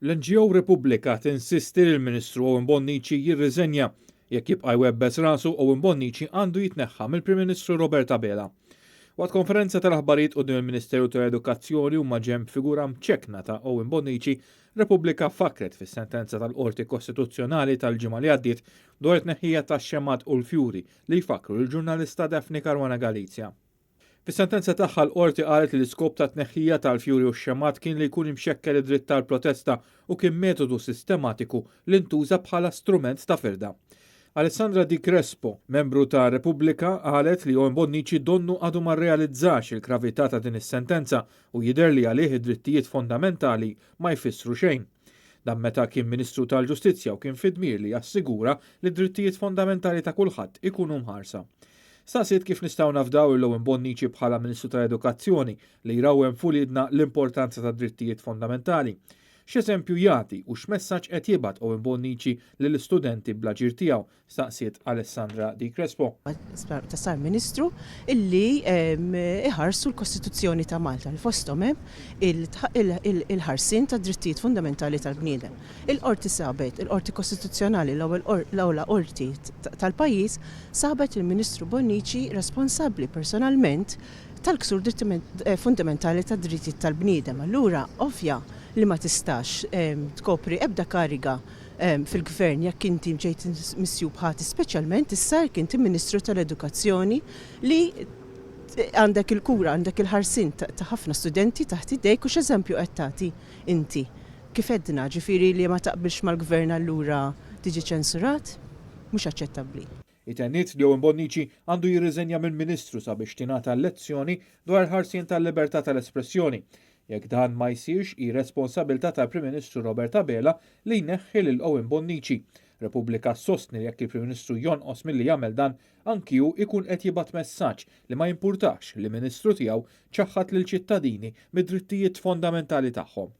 L-NGO Repubblika tinsisti li l-Ministru Owen Bonnici jirriżenja. Jekk jibqa' jwebbes rasu, Owen Bonnici għandu jitneħħa mill-Prim Ministru Robert Abela. Waqt konferenza tal-aħbarijiet quddiem il-Ministeru tal-Edukazzjoni u maġenb figura mċekkna ta' Owen Bonnici, Repubblika fakkret fis-sentenza tal-Qorti Kostituzzjonali tal-ġimgħa li għaddiet dwar it-tneħħija tax-xemgħat u l-fjuri li jfakkru lill-ġurnalista Daphne Caruana Galizia. Fis-sentenza tagħha l-Qorti qalet li l-iskop tat-tneħħija tal-fjuri u x-xemgħat kien li jkun imxekkel id-dritt tal-protesta u kien metodu sistematiku li ntuża bħala strument ta' firda. Alessandra Di Crespo, membru ta' Repubblika, qalet li Owen Bonnici donnu għadu ma rrealizzax il-gravità ta' din is-sentenza u jidher li għalih id-drittijiet fondamentali ma jfissru xejn. Dan meta kien Ministru tal-Ġustizzja u kien fid-dmir li jassigura li d-drittijiet fondamentali ta' kulħadd ikunu mħarsa. Staqsiet kif nistgħu nafdaw lil Owen Bonnici bħala Ministru tal-Edukazzjoni li jrawwem f'uliedna l-importanza tad-drittijiet fondamentali. X'eżempju jagħti u x'messaġġ qed jibgħat Owen Bonnici lill-istudenti bl-aġir tiegħu? staqsiet Alessandra Di Crespo. Ta' sar Ministru illi iħarsu l-Kostituzzjoni ta' Malta li fosthom hemm il-ħarsien tad-drittijiet fundamentali tal-bniedem. Il-Qorti sabet, il-Qorti Kostituzzjonali, l-ewwel l-ogħla qorti tal-pajjiż, sabet lill-Ministru Bonnici responsabbli personalment tal-ksur fundamentali tad-drittijiet tal-bniedem. Allura ovvja li ma tistax tkopri ebda kariga fil-Gvern jekk inti ġejt misjub ħati, speċjalment issa jekk inti Ministru tal-Edukazzjoni li għandek il-kura, għandek il-ħarsien ta' ħafna studenti taħt idejk u x'eżempju qed tagħti inti. Kif għedna, ġifieri li ma taqbilx mal-Gvern allura tiġi ċensurat? Mhux aċċettabbli. Hi tenniet li Owen Bonnici għandu jirriżenja minn Ministru sabiex tingħata lezzjoni dwar il-ħarsien tal-libertà tal-espressjoni. Jekk dan ma jsirx hi responsabilità tal-Prim Ministru Robert Abela li jneħħi lil Owen Bonnici. Repubblika ssostni li jekk il-Prim Ministru jonqos milli jagħmel dan, anki hu jkun qed jibgħat messaġġ li ma jimpurtahx li Ministru tiegħu ċaħħad lil ċittadini mid-drittijiet fondamentali tagħhom.